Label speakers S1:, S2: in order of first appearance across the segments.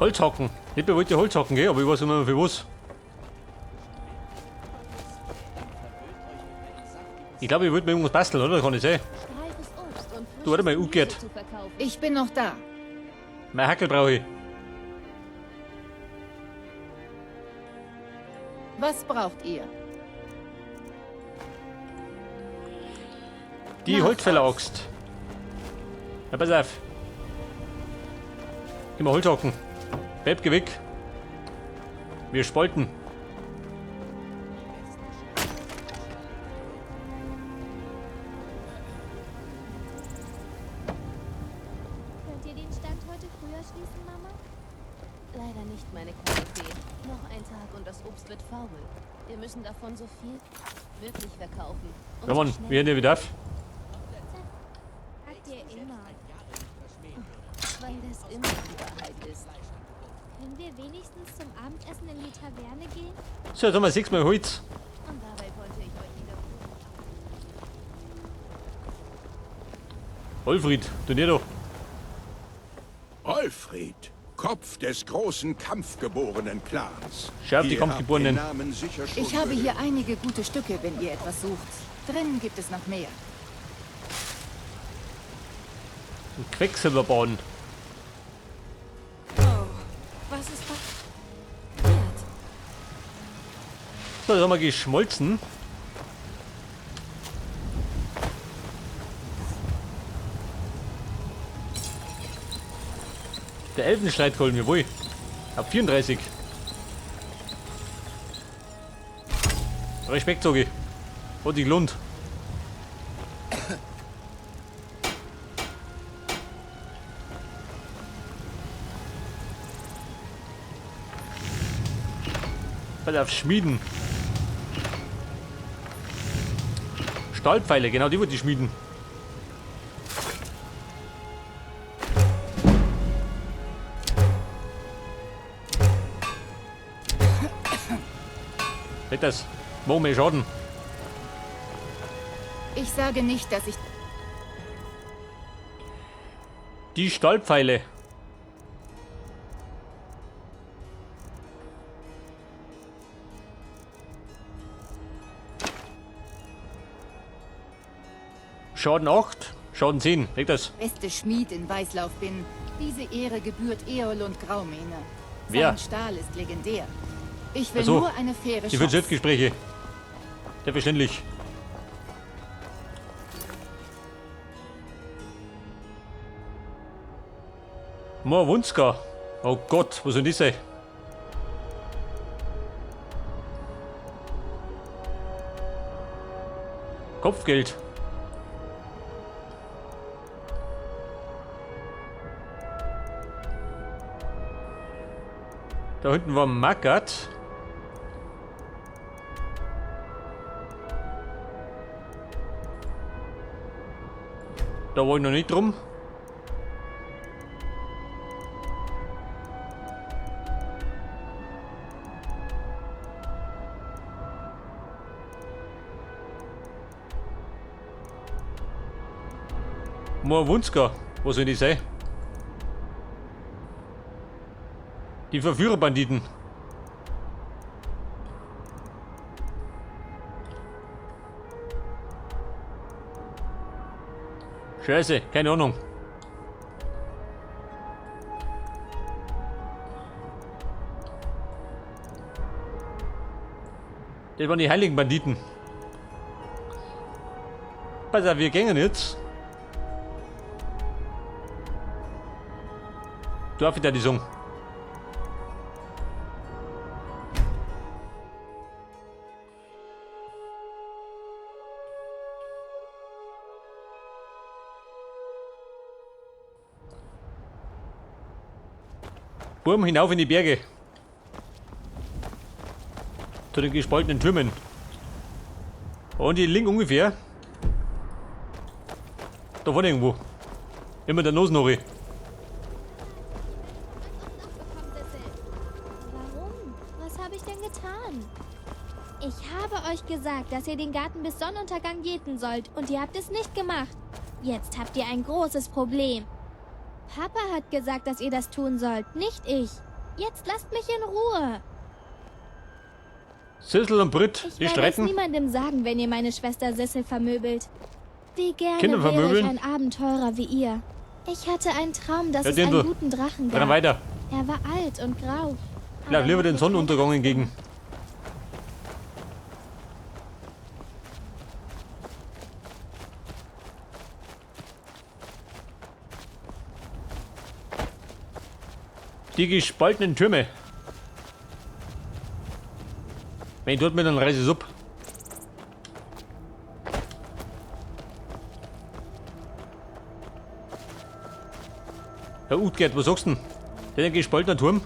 S1: Holzhacken. Ich wollte Holz hacken, gell? Aber ich weiß nicht mehr für was. Ich glaube, ich wollte mir irgendwas basteln, oder? Kann ich sein.
S2: Reifes Obst und
S1: Du, warte mal,
S2: frisches
S1: umgekehrt.
S2: Gemüse zu verkaufen.
S3: Ich bin noch da.
S1: Mein Hackel brauche ich.
S3: Was braucht ihr?
S1: Die
S3: Na,
S1: Holzfäller-Axt. Ja, pass auf. Immer Holz hacken. Beb, geh weg. Wir spalten.
S4: Könnt ihr den Stand heute früher schließen, Mama?
S2: Leider nicht, meine kleine Fee. Noch ein Tag und das Obst wird faul. Wir müssen davon so viel möglich verkaufen. Und
S1: Ja,
S2: so
S1: Mann,
S2: schnell
S1: wir hören dir wieder auf.
S4: Sagt ihr immer.
S2: Weil das immer die Wahrheit ist.
S4: Können wir wenigstens zum Abendessen in die Taverne gehen?
S1: So, jetzt haben wir sechsmal Holz.
S2: Und dabei wollte ich euch wieder
S1: Alfred, du nicht doch.
S5: Olfried, Kopf des großen kampfgeborenen Clans.
S1: Schau auf die
S5: Ihr habt
S1: Kampfgeborenen.
S5: den Namen sicher schon
S3: Ich habe
S5: gehört.
S3: hier einige gute Stücke, wenn ihr etwas sucht. Drinnen gibt es noch mehr.
S1: Ein Quecksilberbahn.
S2: Oh, was ist das? Wert.
S1: So, das haben wir geschmolzen. Der Elfenstreitkolben, jawohl. Ab 34. Respekt, sag ich. Hat sich gelohnt. Pass auf, Schmieden. Stahlpfeile, genau die wollte ich schmieden. Nicht das. Machen wir Schaden.
S3: Ich sage nicht, dass ich
S1: Die Stahlpfeile. Schaden 8, Schaden 10. Leg das.
S3: beste Schmied in Weißlauf bin. Diese Ehre gebührt Eolund Graumähne.
S1: Wer?
S3: Sein Stahl ist legendär. Ich will
S1: Ach so.
S3: nur eine faire
S1: Die führen
S3: Chance.
S1: Selbstgespräche. Selbstverständlich. Morwunska. Oh Gott, was soll das sein? Kopfgeld. Da hinten war Mackert. Da war ich noch nicht drum. Morwunska, wo soll die sein? Die Verführerbanditen. Scheiße, keine Ahnung. Das waren die heiligen Banditen. Pass auf, wir gehen jetzt. Darf ich da die sagen? Burm hinauf in die Berge. Zu den gespaltenen Türmen. Und die links ungefähr. Da vorne irgendwo. Immer der Nosnori.
S4: Warum? Was habe ich denn getan? Ich habe euch gesagt, dass ihr den Garten bis Sonnenuntergang jäten sollt und ihr habt es nicht gemacht. Jetzt habt ihr ein großes Problem. Papa hat gesagt, dass ihr das tun sollt, nicht ich. Jetzt lasst mich in Ruhe.
S1: Sissel und Britt,
S4: Ich
S1: die
S4: werde es
S1: streiten.
S4: niemandem sagen, wenn ihr meine Schwester Sissel vermöbelt. Wie gerne
S1: Kinder
S4: wäre ich
S1: vermöbeln?
S4: ein Abenteurer wie ihr. Ich hatte einen Traum, dass
S1: Ja,
S4: es einen
S1: Dirndl.
S4: guten Drachen
S1: Dann
S4: gab.
S1: weiter.
S4: Er war alt und grau.
S1: Ich lauf
S4: aber
S1: lieber
S4: er
S1: den
S4: hatte
S1: Sonnenuntergang
S4: keine
S1: entgegen. Die gespaltenen Türme. Wenn ich dort bin, dann reiße ich ab. Herr Utgerd, was sagst du denn? Der gespaltener Turm?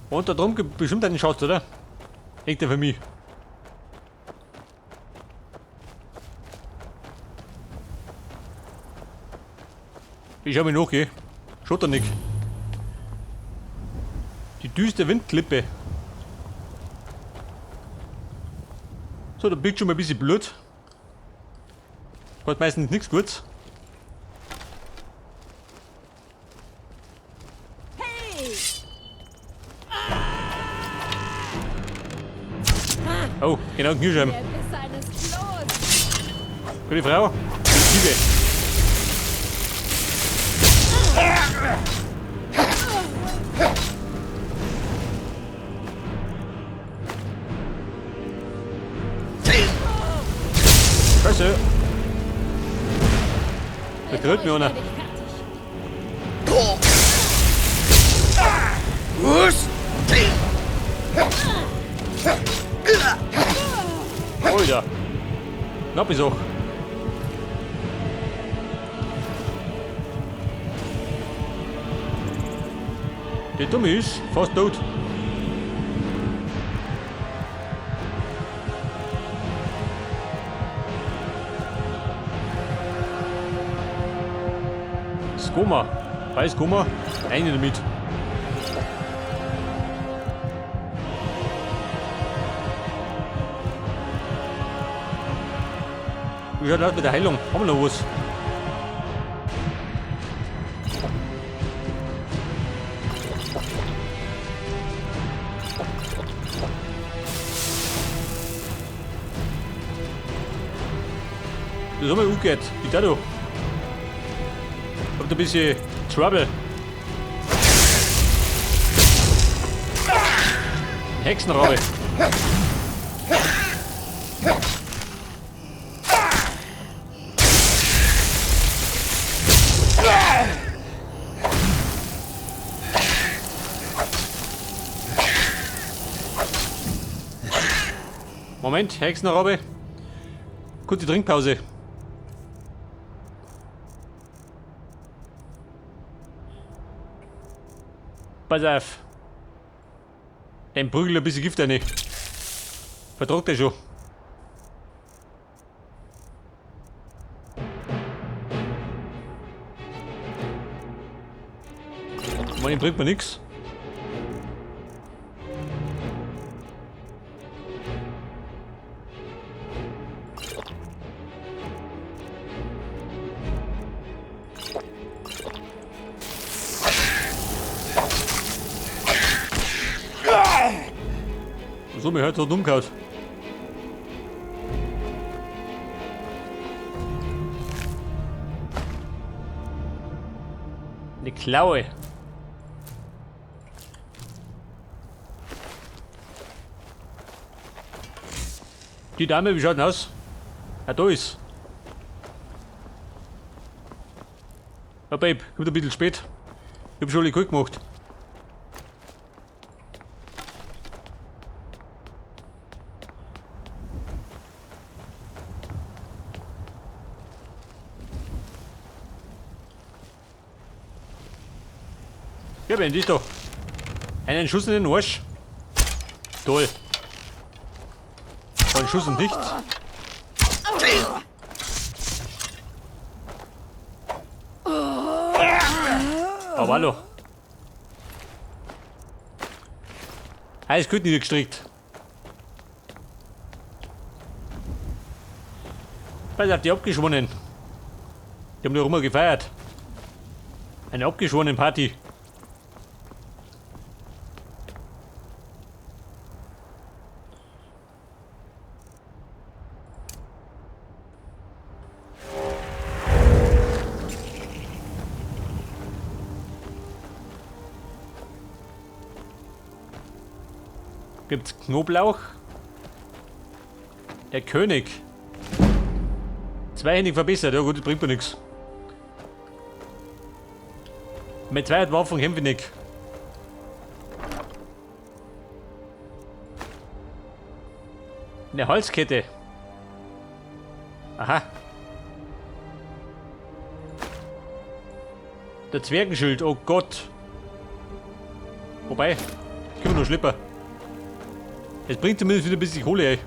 S1: Und da drum gibt bestimmt einen Schatz, oder? Hängt der für mich. Ich schau mich nach, gell? Schaut da nicht. Die düster Windklippe. So, da biegt schon mal ein bisschen blöd. Hat meistens nichts Gutes. Oh, genau, Knirschheim.
S3: Der Biss eines Klos.
S1: Gute Frau. Gute Liebe. Scheiße. Da grillt mir einer. Alter. Knapp ist auch. Der Dumme ist fast tot. Skoma. Weiß Skoma. Eine damit. Wie schaut das mit der Heilung? Haben wir noch was? Das haben wir umgekehrt. Wie da du? Habt ein bisschen Trouble. Hexenrabe. Moment, Hexenrabe. Kurze Trinkpause. Pass auf. Dein Prügel ein bisschen Gift rein. Vertragt er schon. Mann, ihm bringt mir nix. So, mir hört so dumm gehauen. Eine Klaue. Die Dame, wie schaut denn aus? Ja, da ist. Ja, Babe, kommt ein bisschen spät. Ich hab schon alle gut gemacht. Ja, Ben, dich doch. Einen Schuss in den Arsch. Toll. Von Schuss und nicht. Aber hallo. Alles gut niedergestrickt. Pass auf, die abgeschwonnen. Die haben doch immer gefeiert. Eine abgeschworene Party. Gibt's Knoblauch? Der König. Zweihändig verbessert. Ja gut, das bringt mir nichts. Mit zwei Waffen kämpfe ich nicht. Eine Halskette. Aha. Der Zwergenschild, oh Gott. Wobei, können wir nur Schlipper. Es bringt zumindest wieder ein bisschen Kohle, ey.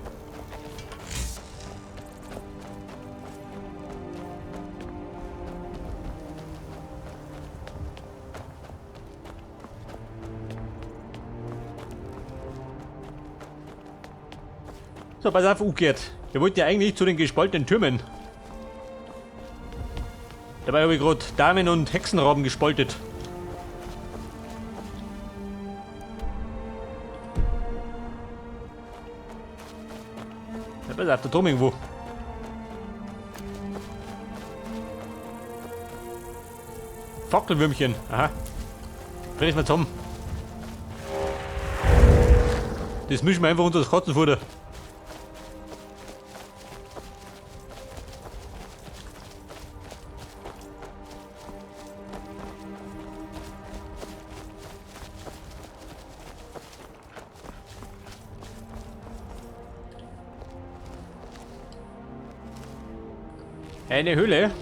S1: So, pass auf, Uckert. Wir wollten ja eigentlich zu den gespaltenen Türmen. Dabei habe ich gerade Damen und Hexenraben gespaltet. Ja, pass auf, da drüben irgendwo. Fackelwürmchen. Aha. Dreh ich mal zusammen. Das mischen wir einfach unter das Katzenfutter. Eine Höhle.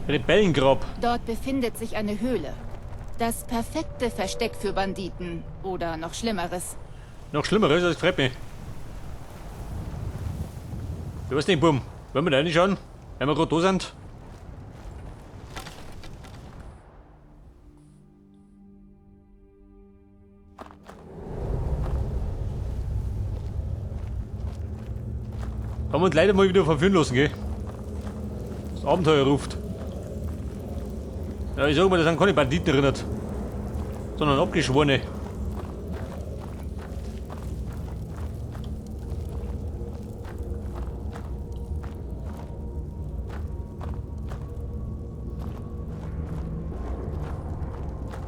S1: Rebellengrab.
S3: Dort befindet sich eine Höhle. Das perfekte Versteck für Banditen. Oder noch Schlimmeres.
S1: Noch Schlimmeres? Das freut mich. Du weißt nicht, Bumm. Wollen wir da reinschauen? Wenn wir gerade da sind? Haben wir uns leider mal wieder verführen lassen, gell? Das Abenteuer ruft. Ja, ich sag mal, da sind keine Banditen erinnert, sondern Abgeschworene.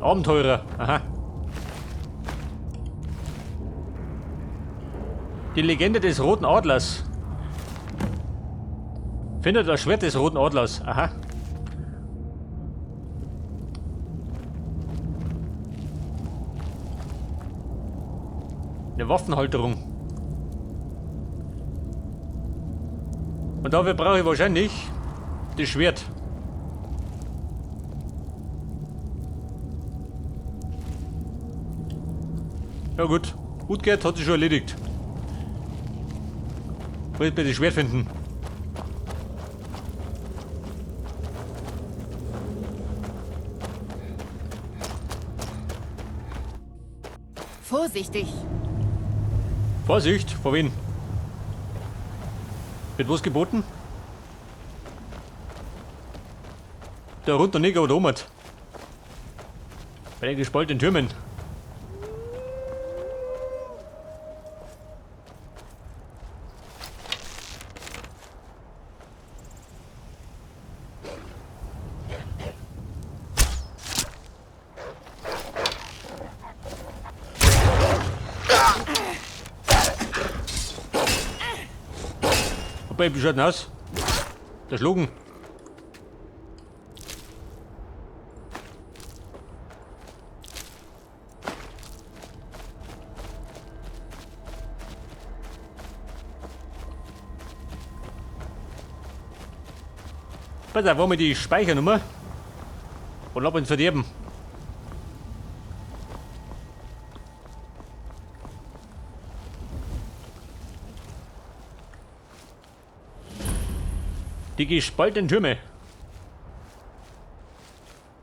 S1: Abenteurer, aha. Die Legende des Roten Adlers. Findet das Schwert des Roten Adlers. Aha. Eine Waffenhalterung. Und dafür brauche ich wahrscheinlich das Schwert. Ja gut, Utgard hat sich schon erledigt. Ich will bitte das Schwert finden.
S3: Vorsichtig!
S1: Vorsicht? Vor wen? Wird was geboten? Da runter nicht, aber da oben. Bei den gespaltenen Türmen. Wie schaut denn aus? Der Schlugen. Pass auf, wollen wir die Speichernummer? Und ab ins Verderben. Die gespaltenen Türme.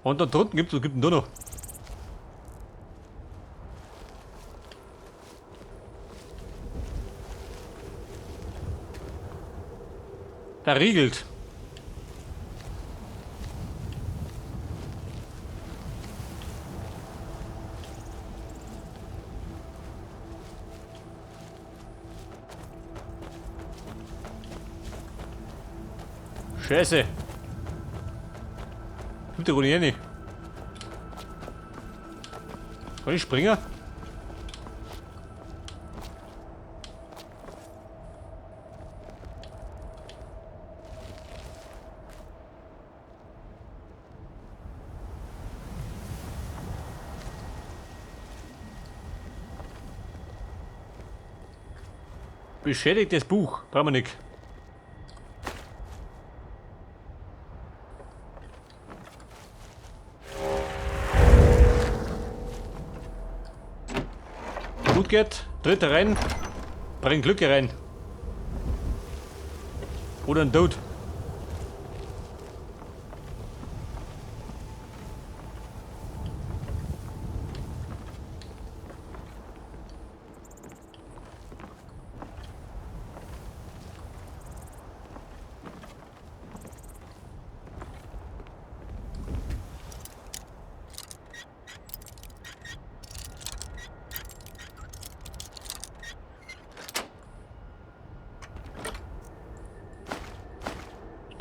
S1: Und da drunten gibt's, was gibt denn da noch? Verriegelt. Scheiße. Kommt der wohl nicht rein? Kann ich springen? Beschädigtes Buch. Brauchen wir nicht. Gut geht, tritt rein, bring Glück rein. Oder ein Tod.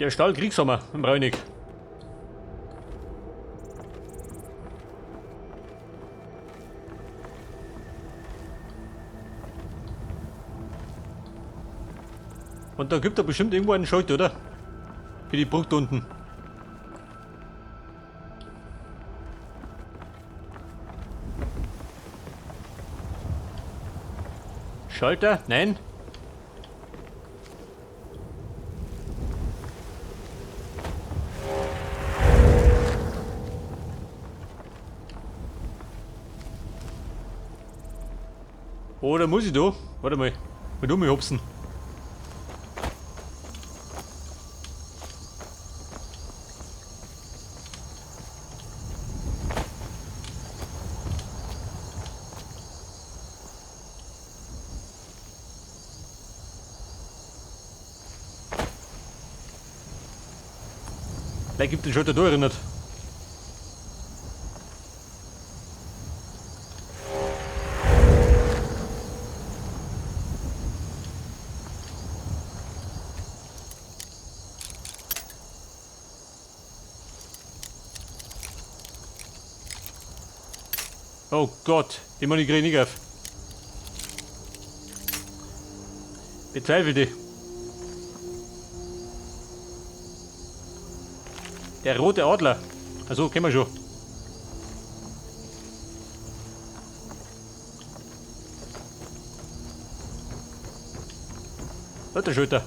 S1: Der Stall Kriegshammer im Raunig. Und da gibt er bestimmt irgendwo einen Schalter, oder? Für die Brücke unten. Schalter? Nein. Oder muss ich da? Warte mal. Mit um mich hopsen. Vielleicht gibt den Schalter da erinnert. Oh Gott, die Mann krieg ich nicht auf. Bezweifel dich. Der rote Adler. Also, kennen wir schon. Der Schulter.